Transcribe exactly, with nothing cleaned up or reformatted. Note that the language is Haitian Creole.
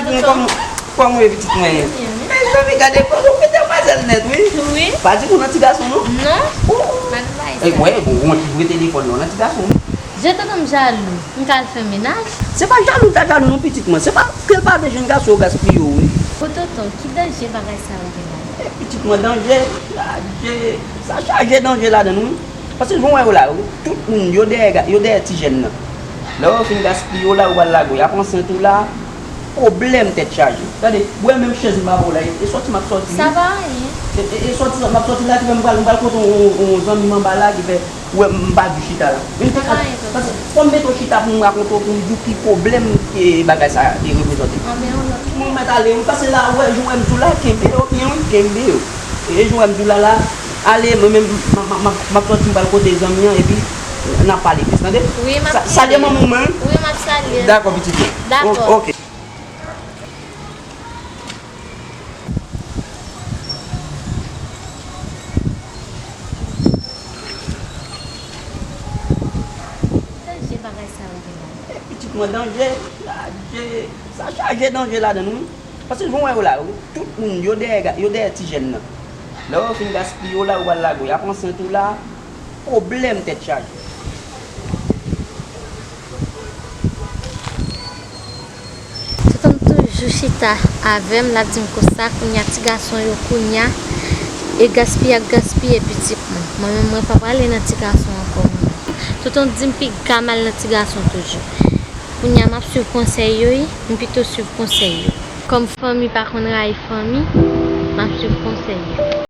Kòman, kòman w ye, pitit mwen? Mezanmi, gade kòman w gen demwazèl nèt, wi. Wi. Pa di pou nan ti gason, non? Non. Ou. Pa di bagay sa. Wè, bon, ou wont li vre telefòn, non, nan ti gason, wi. Je tonton m jalou. M ka al fè menaj? Se pa jalou, l ta jalou, non, pitit mwen. Se pa ke l pa vle jwenn gason, yo gaspiye w, wi. O tonton, ki danje bagay sa yo gen la? E, pitit mwen, danje, danje, sa chaje danje ladan l, wi. Paske jan w wè yo la, yo, tout moun, yo dèyè, ga- yo dèyè ti jèn nan. Lè yo fin gaspiye w la, yo pral lage w. Y ap ansent ou la, pwoblèm tèt chaje. Gade, ou wè menm chèz m pa ba w la, e, e sòti m ap sòti, wi. Sa pa anyen. E, e, e sòti m ap sòti la, ki fè m pral, m pral kote yon, yon, yon zanmi m anba la, ki fè, ou wè m pa di chita la. Men m te ka, paske fò m mete w chita pou m rakonte w, pou m di w ki pwoblèm, e, bagay sa, e, reprezante. Anben, yon lòt. Mwen mèt ale, wi, paske la, ou wè, jan w wè m di w la, kenbe yo byen, wi, kenbe yo. E, jan w wè m di w la, la, ale, mwen menm, m, m, m, m, m ap sòti, m pral kote zanmi an, epi n ap pale plis, tande? Wi, m ap Sa- Salye manman w mwen, wi. Wi, m ap salye l. Dakò, pitit mwen. Dakò. O- oke. Danje bagay sa yo gen la. E, pitit mwen, danje, danje, sa chaje danje ladan l, wi. Paske jan w wè yo la, yo, tout moun, yo dèyè, ga- yo dèyè ti jèn nan. Lè yo fin gaspiye w la, yo pral lage w. Y ap ansent ou la, pwoblèm tèt chaje. Tonton m toujou chita avè m, l ap di m konsa, kounye a ti gason yo, kounye a, e gaspiye y ap gaspiye pitit mwen. Mwen menm, mwen pa prale nan ti gason ankò, mwen. Tonton di m piga m al nan ti gason toujou. Kounye a, m ap swiv konsèy yo, wi. M pito swiv konsèy yo. Kòm fanmi pa konn rayi fanmi, m ap swiv konsèy yo.